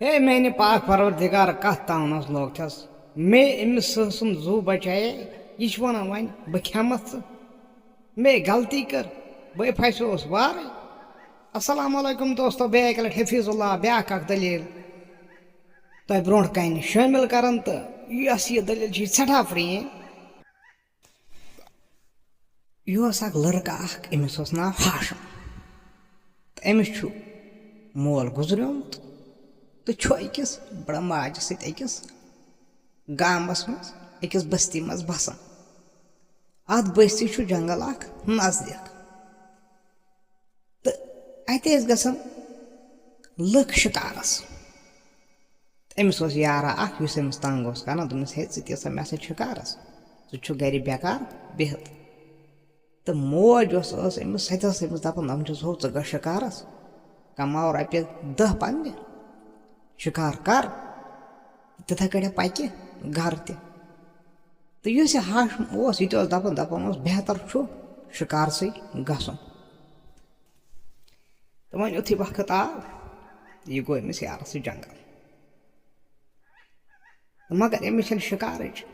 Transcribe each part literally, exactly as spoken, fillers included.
ہے میانہِ پاک پروردگار، کتھ تاونس لوگتھس؟ مے أمِس سٕہہ سُنٛد زُو بچایے، یہِ چھُ ونان وۄنۍ بہٕ کھٮ۪متھ ژٕ؟ مے غلطی کٔر، بے پھسیوس وارٕے۔ السلام علیکم دوستو، بیٚیہِ اکہِ لٹہِ حفیظ اللہ، بیاکھ اکھ دٔلیٖل تۄہہِ برونٛٹھ کنہِ شٲمِل کران، تہٕ یۄس یہِ دٔلیٖل چھِ، یہِ سٮ۪ٹھاہ پرٛٲنۍ۔ یہِ اوس اکھ لٔڑکہٕ اکھ، أمِس اوس ناو ہاشم۔ تہٕ أمِس چھُ مول گُزریومُت تہٕ چھُ أکِس بڑٕ ماجہِ سۭتۍ أکِس گامَس منٛز، أکِس بستی منٛز بسان۔ اَتھ بستی چھُ جنگل اکھ نزدیٖک۔ تہٕ اَتہِ ٲسۍ گژھان لُکھ شِکارَس۔ أمِس اوس یارا اکھ، یُس أمِس تنگ اوس کران، دوٚپمَس، "ہے، ژٕ تہِ سا مےٚ سۭتۍ شِکارَس، ژٕ چھُکھ گرِ بیکار بِہِتھ۔" تہٕ موج یۄس ٲس أمِس، سۄ تہِ ٲس أمِس دَپان، دَپان چھَس، "ہو، ژٕ گژھ شِکارَس، کَماو رۄپیہِ دَہ پنٛنہِ، شِکار کَر، تِتھَے کٔٹھۍ پَکہِ گَرٕ تہِ۔" تہٕ یُس یہِ ہاشم اوس، یہِ تہِ اوس دَپان، دَپان اوس، "بہتر چھُ شِکارسٕے گژھُن۔" تہٕ وۄنۍ یُتھُے وقت آو، یہِ گوٚو أمِس یارَس سۭتۍ جنٛگل۔ تہٕ مگر أمِس چھَنہٕ شِکارٕچ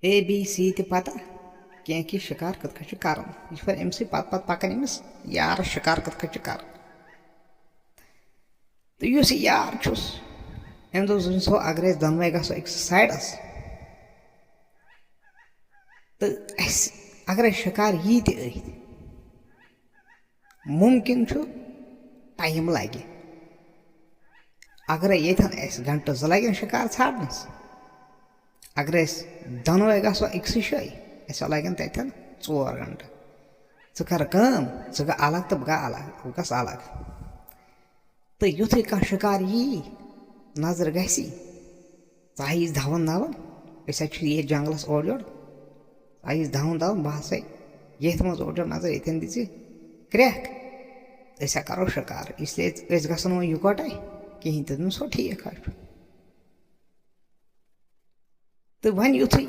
اے بی سی تہِ پَتہ کینٛہہ کہِ شِکار کِتھ کٔنۍ چھُ کَرُن۔ یہِ چھُ وۄنۍ أمِسٕے پَتہٕ پَتہٕ پَکان، أمِس یارَس شِکار کِتھ کٔنۍ چھُ کَرُن۔ تہٕ یُس یہِ یار چھُس، أمۍ دوٚپ، "زَن سو اگر أسۍ دۄنوَے گژھو أکِس سایڈَس، تہٕ اَسہِ اگر أسۍ شِکار یی تہِ أتھۍ، مُمکِن چھُ ٹایم لَگہِ۔ اگرے ییٚتھٮ۪ن اَسہِ گھنٹہٕ زٕ لَگن شِکار ژھانٛڈنَس، اگر أسۍ دۄنوَے گژھو أکسٕے جایہِ، اَسہِ لَگن تَتٮ۪ن ژور گھنٹہٕ۔ ژٕ کر کٲم، ژٕ گژھ الگ تہٕ بہٕ گژھ الگ، بہٕ گژھ الگ۔" تہٕ یُتھُے کانٛہہ شِکار یی، نظرِ گژھِ، ژٕ آیی دَوَن دَوَن، أسۍ حظ چھِ ییٚتہِ جنٛگلَس اورٕ یورٕ، ژٕ آیی دَوَن دَوَن، بہٕ ہسا ییٚتھۍ منٛز اورٕ یورٕ نظر، ییٚتٮ۪ن دِژِ کرٛٮ۪کھ، أسۍ ہا کَرو شِکار۔ اس لیے أسۍ گژھو نہٕ وۄنۍ یِکوَٹَے کِہیٖنۍ تہِ۔ دوٚپمَس، "ہو، ٹھیٖک حظ چھُ۔" تہٕ وۄنۍ یُتھُے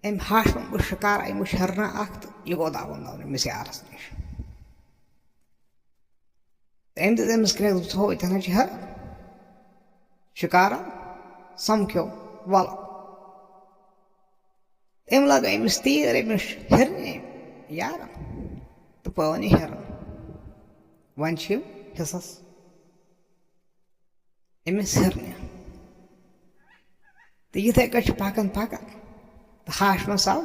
أمۍ ہاشمَن وٕچھ شِکار، أمۍ وٕچھ ہِرنہ اَکھ، تہٕ یہِ گوٚو دَوَن دَوَن أمِس یارَس نِش۔ أمۍ دِژ أمِس کرٛٮ۪کھ، دوٚپُس، "ہو، ییٚتٮ۪ن حظ چھِ ہِرن، شِکارا سَمکھیو، وَلہٕ۔" أمۍ لَگٲو أمِس تیٖر، أمِس ہِرنہِ یارَن، تہٕ پٲو یہِ ہِرن۔ وۄنۍ چھِ یِم حِصَس أمِس ہِرنہِ۔ تہٕ یِتھَے کٔٹھۍ چھِ پَکان پَکان، تہٕ ہاشمَس آو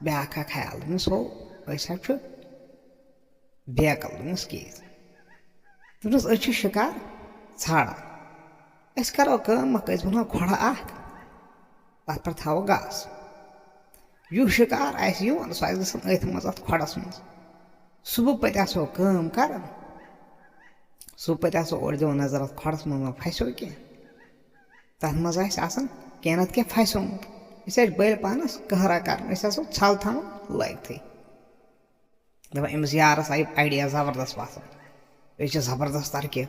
بیٛاکھ اَکھ خیال، دوٚپمَس، "ہو، أسۍ حظ چھِ بیکل۔" دوٚپمَس، "کیٛازِ؟" دوٚپمَس، "أسۍ چھِ شِکار ژھانٛڈان، أسۍ کَرو کٲم اَکھ، أسۍ بَناوو کھۄڑا اَکھ، تَتھ پٮ۪ٹھ تھاوو گاسہٕ۔ یُس شِکار آسہِ یِوان، سُہ آسہِ گژھان أتھۍ منٛز، اَتھ کھۄڑَس منٛز۔ صُبحہٕ پَتہٕ آسو کٲم کَران، صُبحہٕ پَتہٕ آسو اورٕ دِوان نظر اَتھ کھۄڑَس منٛز ما پھَسیو کینٛہہ، تَتھ منٛز آسہِ آسان کینٛہہ نَتہٕ کینٛہہ پھَسیومُت۔ أسۍ آسہِ بٔلۍ پانَس کَہرا کَران، أسۍ آسو ژھَل تھاوان لٲگتھٕے۔" دَپان، أمِس یارَس آیہِ آیڈیا زبردست پَسنٛد، أسۍ چھِ زبردست ترکیب،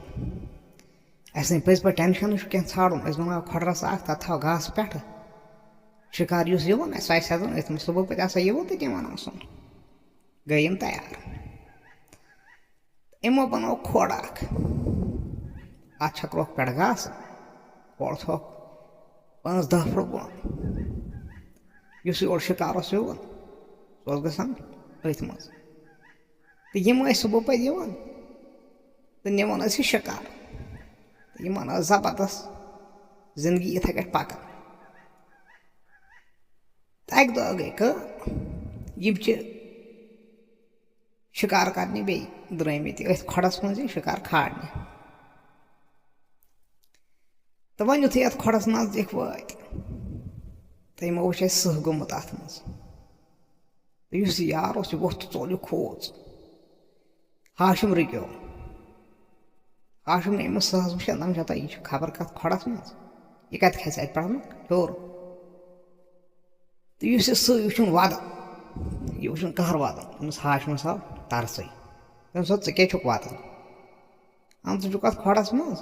اَسہِ نہٕ پٔزۍ پٲٹھۍ ٹٮ۪نشَنٕے چھُ کینٛہہ ژھانٛڈُن، أسۍ بَناوو کھۄڈرَس اَکھ، تَتھ تھاوو گاسہٕ پٮ۪ٹھٕ، شِکار یُس یِوان آسہِ، سُہ آسہِ ہٮ۪ژان أتھۍ منٛز، صُبحہٕ پَتہٕ آسان یِوان تہٕ دِوان آسُن۔ گٔے یِم تیار۔ یِمو بَنوو کھۄڑ اَکھ، اَتھ چھَکروکھ پٮ۪ٹھ گاسہٕ، کھۄڑ تھوٚوکھ پانٛژھ دَہ فُٹ بۄن۔ یُس یور شِکار اوس یِوان، سُہ اوس گژھان أتھۍ منٛز۔ تہٕ یِم ٲسۍ صُبحہٕ پَتہٕ یِوان تہٕ نِوان ٲسۍ یہِ شِکار۔ تہٕ یِمَن ٲس زبردست زِندگی یِتھَے کٔٹھۍ پَکان۔ تہٕ اَکہِ دۄہ گٔے کٲم، یِم چھِ شِکار کَرنہِ بیٚیہِ درٛٲمٕتۍ أتھۍ کھۄڈَس منٛز یہِ شِکار کھالنہِ۔ تہٕ وۄنۍ یُتھُے اَتھ کھۄڈَس نزدیٖک وٲتۍ، تہٕ یِمو وٕچھ اَسہِ سٕہہ گوٚمُت اَتھ منٛز۔ تہٕ یُس یہِ یار اوس، یہِ ووٚتھ تہٕ ژوٚل یہِ کھوژ۔ ہاشم رُکیو۔ ہاشم ییٚمِس سٕہَس وٕچھان، دَپان چھِ، "ہتا، یہِ چھُ خبر کَتھ کھۄڈَس منٛز، یہِ کَتہِ کھسہِ اَتہِ پٮ۪ٹھ ہیوٚر؟" تہٕ یُس یہِ سٕہہ، یہِ چھُنہٕ وَدان، یہِ وٕچھُن قہر واتان أمِس ہاشمَس آو ترسٕے۔ تٔمۍ سُنٛد، "ژٕ کیٛازِ چھُکھ واتان؟ اَم، ژٕ چھُکھ اَتھ کھۄڈَس منٛز،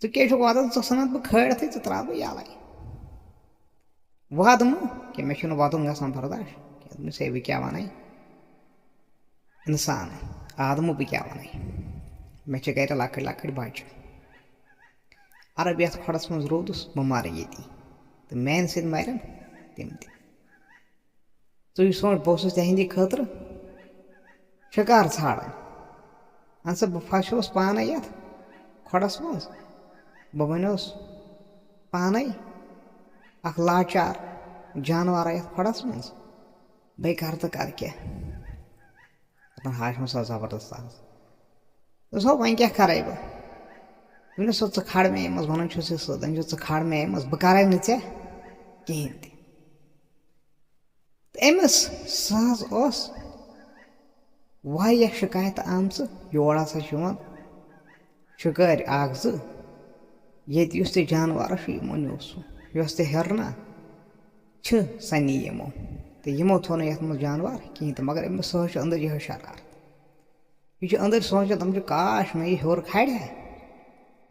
ژٕ کیٛازِ چھُکھ واتان؟ ژٕ ژھٕنَتھ بہٕ کھٲلِتھٕے، ژٕ ترٛاو بہٕ یَلَے۔" وَدٕ مہٕ کینٛہہ، مےٚ چھُنہٕ وَدُن گژھان برداش کینٛہہ۔ دوٚپمَس، "ہے، بہٕ کیٛاہ وَنَے اِنسان، آدمہٕ بہٕ کیٛاہ وَنَے؟" مےٚ چھِ گَرِ لۄکٕٹۍ لۄکٕٹۍ بَچہِ۔ عرب یَتھ کھۄڈَس منٛز روٗدُس، بہٕ مَرٕ ییٚتی۔ تہٕ میٛانہِ سۭتۍ مَرن تِم تہِ۔ ژٕ یہِ سونٛچ، بہٕ اوسُس تِہِنٛدِ خٲطرٕ شِکار ژھانٛڈان۔ اَہن سا، بہٕ پھَسیوس پانَے یَتھ کھۄڈَس منٛز۔ بہٕ بَنیوس پانَے اَکھ لاچار جانوَرا یَتھ کھۄڈَس منٛز۔ بہٕ کَرٕ تہٕ کَرٕ کیٛاہ؟ دَپان، ہاشمَس آو زبردست آز۔ دوٚپُس، ہو، وۄنۍ کیٛاہ کَرَے بہٕ؟ دوٚپنَس، ہو، ژٕ کھار مےٚ منٛز، وَنان چھُس یہِ سُہ، دَپان چھُس، ژٕ کھار مےٚ منٛز، بہٕ کَرَے نہٕ ژےٚ کِہیٖنۍ تہِ۔ تہٕ أمِس سٕنٛز اوس واریاہ شِکایتہٕ آمژٕ، یور ہسا چھِ یِوان شِکٲرۍ اَکھ زٕ، ییٚتہِ یُس تہِ جانوَر چھُ، یِمو نیوٗ سُہ، یۄس تہِ ہِرنا چھِ، سۄ نی یِمو۔ تہٕ یِمو تھوٚو نہٕ یَتھ منٛز جانوَر کِہیٖنۍ تہٕ، مگر أمِس سۭتۍ چھِ أنٛدٕرۍ یِہوٚے شرارت۔ یہِ چھُ أنٛدٕرۍ سونٛچان، دَپان چھُ، کاش مےٚ یہِ ہیوٚر کھالہِ ہا،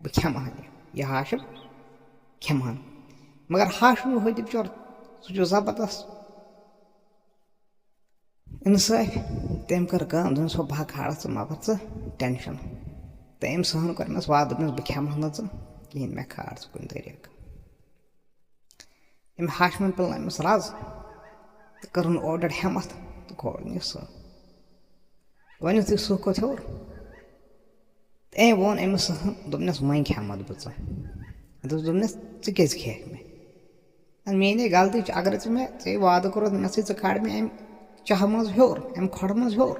بہٕ کھٮ۪مہٕ ہا یہِ، یہِ ہاشم کھٮ۪مہٕ ہن۔ مگر ہاشمہٕ ہوٚتہِ بِچور، سُہ چھُ زبردست اِنصٲفی۔ تٔمۍ کٔر کٲم، دوٚپنَس، ہو، بہٕ ہا کھالَتھ ژٕ، مہ بَر ژٕ ٹٮ۪نشَن۔ تہٕ أمۍ سٕہَن کوٚر أمِس وعدٕ، دوٚپنَس، بہٕ کھٮ۪مہٕ ہا نہٕ ژٕ کِہیٖنۍ، مےٚ کھال ژٕ کُنہِ طریٖقہٕ۔ أمۍ ہاشمَن پِلنٲومَس رَز تہٕ کٔرٕن اورٕ یورٕ ہٮ۪مَتھ تہٕ کھولُن یہِ سٕہہ۔ گۄڈٕنیُتھُے سٕہہ کھوٚت ہیوٚر، تہٕ أمۍ ووٚن أمِس سٕہَن، دوٚپنَس، وۄنۍ کھٮ۪مَتھ بہٕ ژٕ۔ دوٚپُس، دوٚپنَس، ژٕ کیٛازِ کھیٚکھ مےٚ؟ اَدٕ میٛٲنۍ ہے غلطی چھِ، اگرَے ژٕ مےٚ، ژےٚ وعدٕ کوٚرُتھ مےٚ سۭتۍ، ژٕ کھار مےٚ اَمہِ چاہہٕ منٛز ہیوٚر، اَمہِ کھۄڈٕ منٛز ہیوٚر۔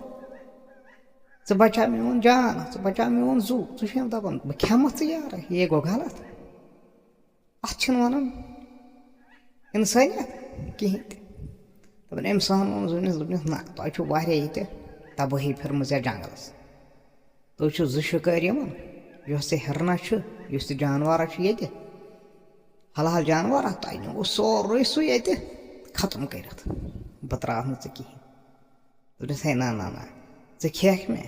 ژٕ بچاو میون جان، ژٕ بچاو میون زُو، ژٕ چھُکھ دَپان بہٕ کھٮ۪مَتھ ژٕ یارٕ، یے گوٚو غلط۔ اَتھ چھِنہٕ وَنان اِنسٲنیت کِہیٖنۍ تہِ۔ دَپان أمۍ سٕہَن ووٚنُس، دوٚپنَس، دوٚپنَس، نہ، تۄہہِ چھُو واریاہ ییٚتہِ تبٲہی پھِرمٕژ یَتھ جنٛگلَس۔ تُہۍ چھِو زٕ شِکٲرۍ یِمَن، یۄس تہِ ہِرنا چھِ، یُس تہِ جانوَرا چھُ ییٚتہِ، حلال جانوَرا، تۄہہِ نیوٗ سورُے سُہ ییٚتہِ ختم کٔرِتھ۔ بہٕ ترٛاوٕ نہٕ ژٕ کِہیٖنۍ۔ دوٚپنَس، ہے، نہ، نہ، نہ، ژٕ کھیٚکھ مےٚ،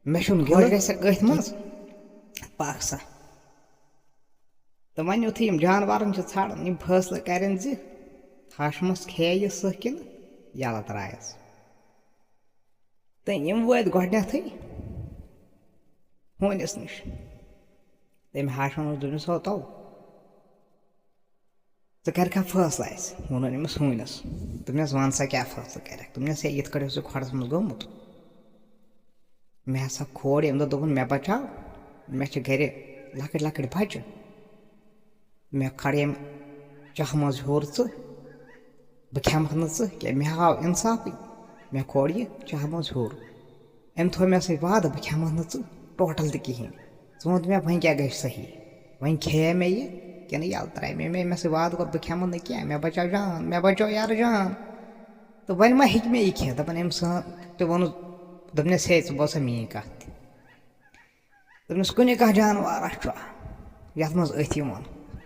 مےٚ چھُنہٕ گِلہٕ۔ خۄش گژھِ سا أتھۍ منٛز؟ پَکھ سا۔ تہٕ وۄنۍ یُتھُے یِم جانوَرَن چھِ ژھانٛڈان، یِم فٲصلہٕ کَرن زِ ہاشمَس کھیٚیہِ یہِ سٕہہ کِنہٕ یَلہٕ ترٛایَس۔ تہٕ یِم وٲتۍ گۄڈٕنٮ۪تھٕے ہوٗنِس نِش۔ تٔمۍ ہاشمَن اوس، دوٚپنَس، ہو تو، ژٕ کَرکھا فٲصلہٕ اَسہِ؟ ووٚنُن أمِس ہوٗنِس۔ دوٚپنَس، وَن سا، کیٛاہ فٲصلہٕ کَرَکھ؟ دوٚپنَس، ہے، یِتھ کٲٹھۍ اوسُکھ کھۄڈَس منٛز گوٚمُت، مےٚ ہسا کھول ییٚمہِ دۄہ، دوٚپُن، مےٚ بچاو، مےٚ چھِ گرِ لۄکٕٹۍ لۄکٕٹۍ بچہِ، مےٚ کھڑ ییٚمہِ چاہہٕ منٛز ہیوٚر ژٕ، بہٕ کھٮ۪مہٕ نہٕ ژٕ کینٛہہ، مےٚ آو اِنصافٕے، مےٚ کھول یہِ چاہہٕ منٛز ہیوٚر۔ أمۍ تھوٚو مےٚ سۭتۍ وعدٕ، بہٕ کھٮ۪مہٕ نہٕ ژٕ ٹوٹل تہِ کِہیٖنۍ۔ ژٕ وَن تہٕ مےٚ، وۄنۍ کیٛاہ گژھِ صحیح؟ وۄنۍ کھیٚیا مےٚ یہِ کِنہٕ یَلہٕ ترٛایہِ مےٚ؟ مےٚ، مےٚ سۭتۍ وعدٕ کوٚر، بہٕ کھٮ۪مہٕ نہٕ کینٛہہ، مےٚ بچاو جان، مےٚ بچاو یارٕ جان۔ تہٕ وۄنۍ ما ہیٚکہِ مےٚ یہِ کھٮ۪تھ؟ دَپان أمۍ سٕہَن تہِ ووٚنُس، دوٚپنَس، ہے، ژٕ بوز سا میٛٲنۍ کَتھ تہِ۔ دوٚپنَس، کُنہِ کانٛہہ جانوَر چھُ یَتھ منٛز أتھۍ یِوان،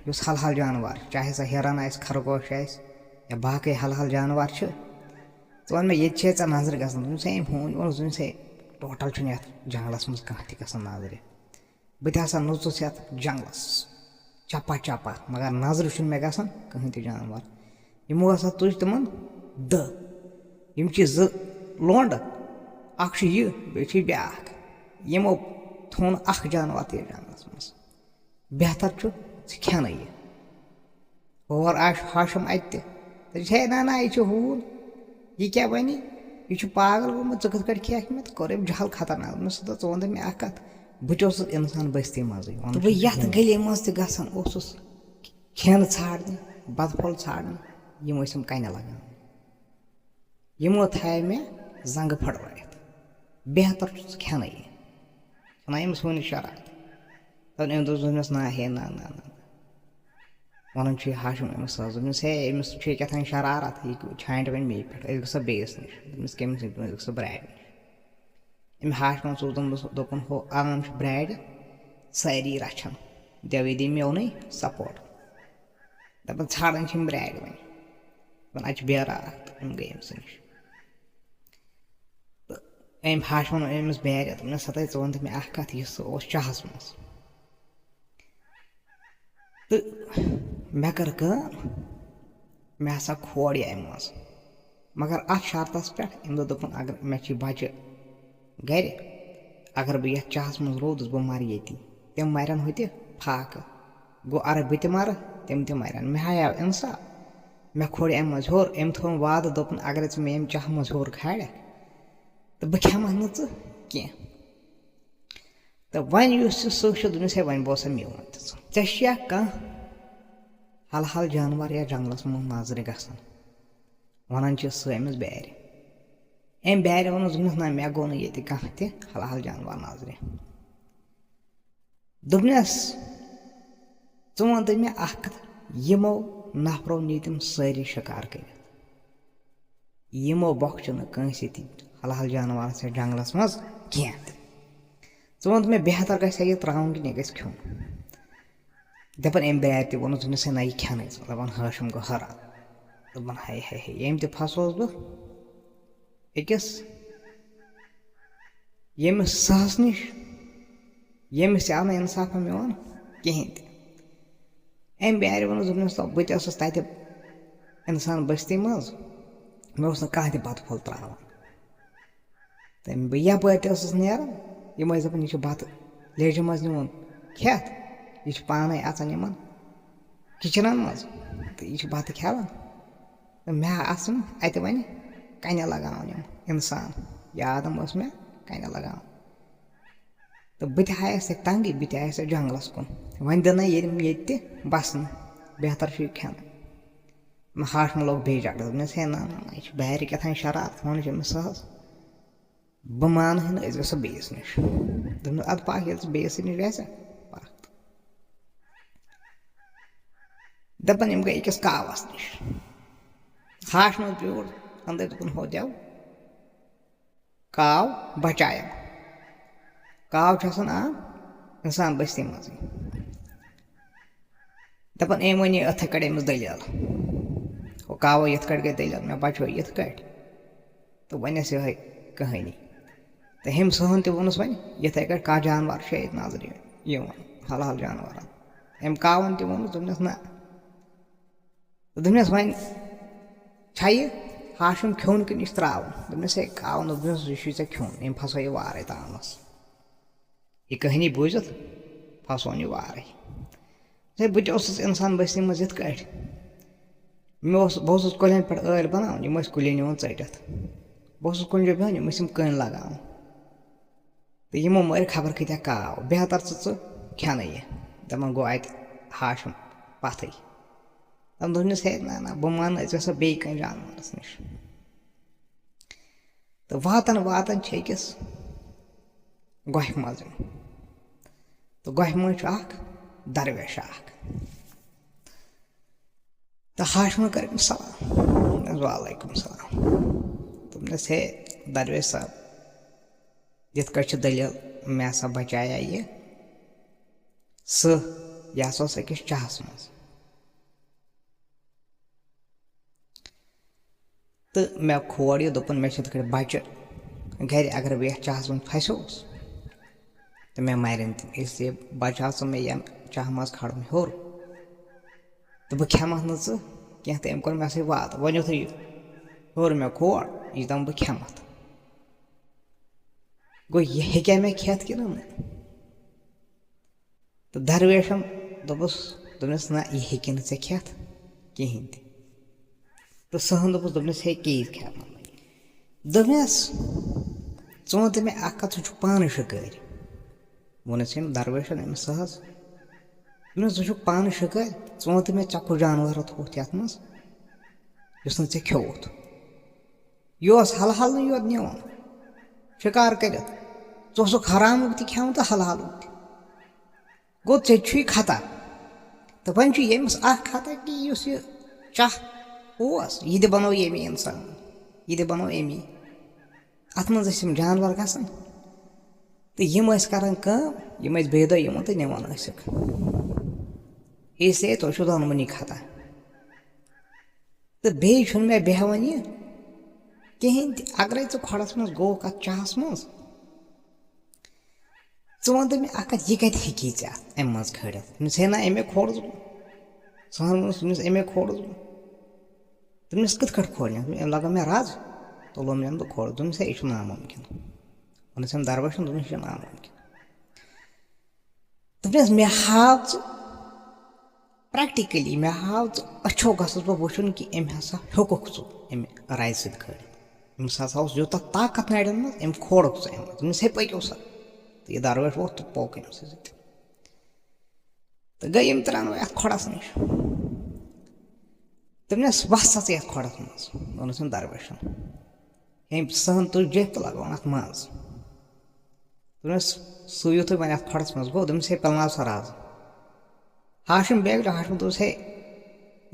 یُس حلحل جانوَر چھُ، چاہے سۄ ہِرَن آسہِ، خرگوش آسہِ یا باقٕے حلحل جانوَر چھِ۔ ژٕ وَن مےٚ، ییٚتہِ چھے ژےٚ نظرِ گژھان؟ دوٚپمَس، ہے، أمۍ ہوٗنۍ ووٚنُس، دوٚپمَس، ہے، ٹوٹل چھُنہٕ یَتھ جنٛگلَس منٛز کانٛہہ تہِ گژھان نظرِ۔ بہٕ تہِ ہسا نوٚژُس یَتھ جنٛگلَس چپا چپا، مگر نظرِ چھُنہٕ مےٚ گژھان کٕہٕنۍ تہِ جانوَر۔ یِمو ہسا تُج تِمَن دٔہ۔ یِم چھِ زٕ لونٛڈٕ، اَکھ چھُ یہِ، بیٚیہِ چھُ یہِ بیٛاکھ۔ یِمو تھوٚو نہٕ اَکھ جانوَر تہِ یَتھ جنٛگلَس منٛز۔ بہتر چھُ ژٕ کھٮ۪نہٕ یہِ۔ اور آش-، ہاشم اَتہِ تہِ۔ دَپٮ۪س، ہے، نہ، نہ، یہِ چھُ ہوٗن۔ یہِ کیٛاہ وَنہِ؟ یہِ چھُ پاگل گوٚمُت، ژٕ کِتھ کٲٹھۍ کھیٚکھ مےٚ؟ تہٕ کوٚر أمۍ جہل خطرناک۔ دوٚپمَس، ہتا، ژٕ وَن تہٕ مےٚ اَکھ کَتھ، بہٕ تہِ اوسُس اِنسان بٔستی منٛزٕے، وَنُن تہٕ بہٕ چھُس یَتھ یِہوٚے۔ گٔلی منٛز تہِ گژھان اوسُس، کھٮ۪ن ژھانٛڈنہِ، بَتہٕ پھوٚل ژھانٛڈنہِ، یِم ٲسِم کَنہِ لَگان۔ یِمو تھایہِ مےٚ زنٛگہٕ پھٕٹرٲیِتھ۔ بہتر چھُ ژٕ کھٮ۪نَے یہِ۔ ژٕ نہ أمِس ؤنِو شرارت۔ دَپان أمۍ دوٚپ، دوٚپنَس، نہ ہے، نہ، نہ، نہ، نہ۔ وَنان چھُ یہِ ہاشم أمِس سٕہَس، دوٚپمَس، ہے، أمِس چھُ یہِ کیٛاہ تام شرارت، یہِ چھانٛٹہِ وۄنۍ مے پٮ۪ٹھ، أسۍ گژھو بیٚیِس نِش۔ دوٚپمَس، کٔمِس نِش؟ دوٚپمَس، أسۍ گژھو برارِ نِش۔ أمۍ ہاشمَن سوٗز، دوٚپمَس، دوٚپُن، ہُہ عام چھُ برارِ، سٲری رَچھَن، دٮ۪وٕے دِیہِ میونُے سپوٹ۔ دَپان، ژھانٛڈان چھِ یِم برارِ وۄنۍ۔ دَپان، اَتہِ چھِ بیرا اَکھ، تہٕ یِم گٔے أمۍ سٕے نِش۔ تہٕ أمۍ ہاشمَن ووٚن أمِس بیرِ، دوٚپنَس، ہَتَے، ژٕ وَن تہٕ مےٚ اَکھ کَتھ، یُس سُہ اوس چاہَس منٛز۔ تہٕ مےٚ کٔر کٲم، مےٚ ہسا کھول یہِ اَمہِ منٛز۔ مگر اَتھ شرطَس پٮ۪ٹھ، أمۍ دوٚپ، دوٚپُن، اگر مےٚ چھِ بَچہِ گَرِ، اگر بہٕ یَتھ چاہَس منٛز روٗدُس، بہٕ مَرٕ ییٚتی۔ تِم مَرَن ہُتہِ فاقہٕ۔ گوٚو، اَرٕ بہٕ تہِ مَرٕ، تِم تہِ مَرَن۔ مےٚ ہایاو اِنصاف۔ مےٚ کھوٚر اَمہِ منٛز ہیوٚر، أمۍ تھوٚوُم وعدٕ، دوٚپُن، اگرَے ژٕ مےٚ ییٚمہِ چاہہٕ منٛز ہیوٚر کھالکھ، تہٕ بہٕ کھٮ۪مَتھ نہٕ ژٕ کینٛہہ۔ تہٕ وۄنۍ یُس یہِ سٕہہ چھُ، دوٚپمَس، ہے، وۄنۍ بوزسا میون تہِ ژٕ۔ ژےٚ چھُیا کانٛہہ حلحال جانوَر یا جنٛگلَس منٛز نظرِ گژھان؟ وَنان چھِ سٕہہ أمِس بیٛارِ۔ أمۍ بیٛارِ ووٚنُس، دوٚپنَس، نہ، مےٚ گوٚو نہٕ ییٚتہِ کانٛہہ تہِ حلحال جانوَر نظرِ۔ دوٚپنَس، ژٕ وَن تہٕ مےٚ اَکھ کَتھ، یِمو نفرو نی تِم سٲری شِکار کٔرِتھ؟ یِمو بۄکھ چھُنہٕ کٲنٛسہِ تہِ حلال جانوَرَس یا جنٛگلَس منٛز کینٛہہ تہِ۔ ژٕ وَن تہٕ مےٚ، بہتر گژھِ ہا یہِ ترٛاوُن کِنہٕ یہِ گژھِ کھیوٚن؟ دَپان أمۍ بیٛارِ تہِ ووٚنُس، دوٚپنَس، ہے، نہ، یہِ کھٮ۪نٕے ژٕ۔ دَپان، ہٲشِم گوٚو حٲران۔ دَپان، ہاے، ہاے، ہاے، ییٚمۍ تہِ پھسوس بہٕ أکِس، ییٚمِس سٕہَس نِش، ییٚمِس تہِ آو نہٕ اِنصافا میون کِہیٖنۍ تہِ۔ أمۍ بیٛارِ ووٚنُس، دوٚپنَس، تہٕ بہٕ تہِ ٲسٕس تَتہِ اِنسان بٔستی منٛز، مےٚ اوس نہٕ کانٛہہ تہِ بَتہٕ پھوٚل ترٛاوان۔ تہٕ بہٕ یَپٲرۍ تہِ ٲسٕس نیران، یِم ٲسۍ دَپان، یہِ چھُ بَتہٕ لیٚجہِ منٛز نیوٗمُت کھٮ۪تھ، یہِ چھُ پانَے اَژان یِمَن کِچنَن منٛز، تہٕ یہِ چھُ بَتہٕ کھٮ۪وان۔ تہٕ مےٚ آسہٕ یِم اَتہِ وۄنۍ کَنہِ لَگاوان یِم اِنسان، یہِ آدم اوس مےٚ کَنہِ لَگاوان۔ تہٕ بہٕ تہِ آیَس اَتہِ تنٛگٕے، بہٕ تہِ آیَس اَتہِ جنٛگلَس کُن۔ وۄنۍ دِنَے ییٚلہِ یِم ییٚتہِ تہِ بَسنہٕ، بہتر چھُ یہِ کھٮ۪نہٕ۔ مےٚ ہاشمہٕ لوگ بیٚیہِ جھگڑَس، دوٚپنَس، ہے، نہ، نہ، نہ، یہِ چھِ بیٛارِ کیٛاہ تام شرارت، وَنان چھِ أمِس سٕہَس، بہٕ مانہٕ ہٕے نہٕ، أسۍ گژھو بیٚیِس نِش۔ دوٚپنَس، اَدٕ پَکھ، ییٚلہِ ژٕ بیٚیِس نِش گژھکھ، پَکھ۔ دَپان یِم گٔے أکِس کاوَس نِش۔ ہاشمَس بیوٗٹھ، اَندَے دوٚپُن، ہو دٮ۪و، کاو بَچایم۔ کاو چھُ آسان عام اِنسان بٔستی منٛزٕے۔ دَپان، أمۍ ؤنۍ یہِ یِتھَے کٔٹھۍ أمِس دٔلیٖل۔ ہُہ کاوو یِتھ کٔٹھۍ گٔے دٔلیٖل، مےٚ بَچوو یِتھ کٔٹھۍ۔ تہٕ وۄنۍ ٲس یِہوٚے کہانی۔ تہٕ ہُمۍ سٕہَن تہِ ووٚنُس وۄنۍ، یِتھَے کٔٹھۍ کانٛہہ جانوَر چھُ ییٚتہِ نظرِ یِوان، حلال جانوَرَن۔ أمۍ کاوَن تہِ ووٚنُس، دوٚپنَس، نہ۔ تہٕ دوٚپنَس، وۄنۍ چھا یہِ ہاشم کھیوٚن کِنہٕ یہِ چھُ ترٛاوُن؟ دوٚپنَس، ہے، کاوَن، دوٚپنَس، یہِ چھُے ژےٚ کھیوٚن، أمۍ پھسوو یہِ وارَے تامَس۔ یہِ کہانی بوٗزِتھ پھسون یہِ وارَے۔ ہے، بہٕ تہِ اوسُس اِنسان بٔستی منٛز یِتھ کٲٹھۍ۔ مےٚ اوس، بہٕ اوسُس کُلٮ۪ن پٮ۪ٹھ ٲلۍ بَناوان، یِم ٲسۍ کُلٮ۪ن یِوان ژٔٹِتھ۔ بہٕ اوسُس کُنہِ جایہِ بیٚہوان، یِم ٲسۍ یِم کٔنۍ لَگاوان۔ تہٕ یِمو مٲرۍ خبر کۭتیٛاہ کاو، بہتر ژٕ، ژٕ کھٮ۪نہٕ یہِ۔ دَپان گوٚو اَتہِ ہاشم پَتھٕے۔ دَپان دوٚپنَس، ہے، نہ، نہ، بہٕ مانہٕ، أسۍ گژھو بیٚیہِ کُنہِ جانوَرَس نِش۔ تہٕ واتان واتان چھِ أکِس گۄپھِ منٛز۔ تہٕ گۄپھِ منٛز چھُ اَکھ درویش اَکھ۔ تہٕ ہاشمَن کٔر أمِس سلام۔ دوٚپنَس، وعلیکم سلام۔ دوٚپنَس، ہے، درویش صٲب، یِتھ کٲٹھۍ چھِ دٔلیٖل، مےٚ ہسا بچایا یہِ سٕہہ، یہِ ہسا اوس أکِس چاہَس منٛز۔ تہٕ مےٚ کھول یہِ، دوٚپُن، مےٚ چھِ یِتھ کٲٹھۍ بَچہٕ گَرِ، اگر بہٕ یَتھ چاہَس منٛز پھَسیووُس تہٕ مےٚ مَرن تِم، اِسلیے بَچاو ژٕ مےٚ یَمہِ چاہہٕ منٛز کھالُن ہیوٚر تہٕ بہٕ کھٮ۪مَتھ نہٕ ژٕ کینٛہہ۔ تہٕ أمۍ کوٚر مےٚ سۭتۍ وعدٕ، وۄنۍ یُتھُے یہِ ہیوٚر مےٚ کھول، یہِ دَپان بہٕ کھٮ۪مَتھ۔ گوٚو، یہِ ہیٚکیٛاہ مےٚ کھٮ۪تھ کِنہٕ نہٕ؟ تہٕ درویشن دوٚپُس، دوٚپنَس، نہ، یہِ ہیٚکہِ نہٕ ژےٚ کھٮ۪تھ کِہیٖنۍ تہِ۔ تہٕ سٕہن دوٚپُس، دوٚپنَس، ہے، کیٛازِ کھٮ۪مہٕ نہٕ؟ دوٚپنَس، ژٕ وَن تہٕ مےٚ اَکھ کَتھ، ژٕ چھُکھ پانہٕ شِکٲرۍ؟ ووٚنُس أمۍ درویشن أمِس سٕہس۔ دوٚپنَس، ژٕ چھُکھ پانہٕ شِکٲرۍ، ژٕ وَن تہٕ مےٚ، ژےٚ کُس جانوَر تھوٚوُتھ یَتھ منٛز، یُس نہٕ ژےٚ کھیوٚوُتھ؟ یہِ اوس حلحالٕے یوت نِوان شِکار کٔرِتھ۔ ژٕ اوسُکھ حرامُک تہِ کھٮ۪وان تہٕ حلحالُک تہِ۔ گوٚو، ژےٚ تہِ چھُے خطا۔ تہٕ وۄنۍ چھُ ییٚمِس اَکھ خطا کہِ یُس یہِ چاہ اوس، یہِ تہِ بَنوو ییٚمی اِنسان، یہِ تہِ بَنوو أمی۔ اَتھ منٛز ٲسۍ یِم جانوَر گژھان تہٕ یِم ٲسۍ کَران کٲم، یِم ٲسۍ بیٚیہِ دۄہ یِوان تہٕ نِوان ٲسِکھ۔ اس لیے تُہۍ چھُو دۄنوٕنی خطا۔ تہٕ بیٚیہِ چھُنہٕ مےٚ بیٚہوان یہِ کِہیٖنۍ تہِ۔ اگرَے ژٕ کھۄڈَس منٛز گوٚوُکھ اَتھ چاہَس منٛز، ژٕ وَن تہٕ مےٚ اَکھ کَتھ، یہِ کَتہِ ہیٚکی ژےٚ اَتھ اَمہِ منٛز کھٲلِتھ؟ دوٚپمَس، ہے نہ، أمۍ ہے کھوڑُس بہٕ۔ ژٕ وَن ووٚنُس، دوٚپمَس، أمۍ ہے کھوڑُس بہٕ۔ دوٚپمَس، کِتھ کٲٹھۍ کھوڑ مےٚ؟ أمۍ لَگٲو مےٚ رَز تہٕ لوٚم مےٚ تہٕ کھوڑُس۔ دوٚپمَس، ہے، یہِ چھُ نامُمکِن۔ ووٚنُس أمۍ درویشن، دوٚپنَس، "یہِ چھُنہٕ عام کینٛہہ۔" دوٚپنَس، "مےٚ ہاو ژٕ پرٛٮ۪کٹِکٔلی، مےٚ ہاو ژٕ أچھو، گژھُس بہٕ وٕچھُن کہِ أمۍ ہسا ہیوٚکُکھ ژٕ اَمہِ رَزِ سۭتۍ کھٲلِتھ۔ أمِس ہسا اوس یوٗتاہ طاقت نَرٮ۪ن منٛز، أمۍ کھولُکھ ژٕ اَمہِ منٛز۔" دوٚپنَس، "ہے، پٔکِو سا۔" تہٕ یہِ درویش ووٚتھ تہٕ پوٚک أمۍ سٕے سۭتۍ۔ تہٕ گٔے یِم ترٛٮ۪نوَے اَتھ کھۄڈَس نِش۔ دوٚپنَس، "وَس سا ژٕ یَتھ کھۄڈَس منٛز۔" ووٚنُس أمۍ درویشَن۔ أمۍ سٕہن تُج جیٚپھ تہٕ لگٲوٕن اَتھ منٛز۔ دوٚپنَس، "سُہ یُتھُے وۄنۍ اَتھ کھۄڈَس منٛز گوٚو، دوٚپنَس، ہے، پِلناو سا رَز۔" ہاشم بیگ، ہاشم دوٚپُس، "ہے،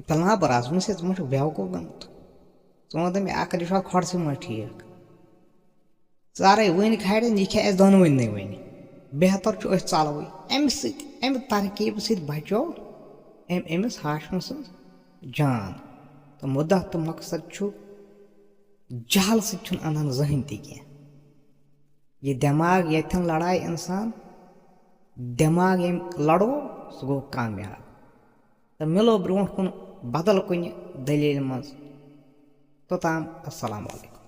پِلناو بہٕ رَز؟" دوٚپنَس، "ہے، ژٕ ما چھُکھ بیوقوٗف گوٚمُت؟ ژٕ وَن تہٕ مےٚ اَکھ کَتھ، یہِ چھُ اَتھ کھۄڈسٕے منٛز ٹھیٖک؟ ژَرَے وٕنۍ کھارٮ۪ن، یہِ کھےٚ اَسہِ دۄنوٕنی وٕنہِ۔ بہتر چھُ أسۍ ژَلوٕے۔" اَمہِ سۭتۍ، اَمہِ ترکیبہٕ سۭتۍ بچو أمۍ أمِس ہاشمہٕ سٕنٛز جان۔ تہٕ مُدعا تہٕ مقصد چھُ، جہل سۭتۍ چھُنہٕ اَنان زٕہٕنۍ تہِ کینٛہہ۔ یہِ دٮ۪ماغ ییٚتھٮ۪ن لڑایہِ اِنسان، دٮ۪ماغ ییٚمۍ لڑو، سُہ گوٚو کامیاب۔ تہٕ مِلو برٛونٛٹھ کُن بدل کُنہِ دٔلیٖلہِ منٛز۔ توٚتام السلام علیکم۔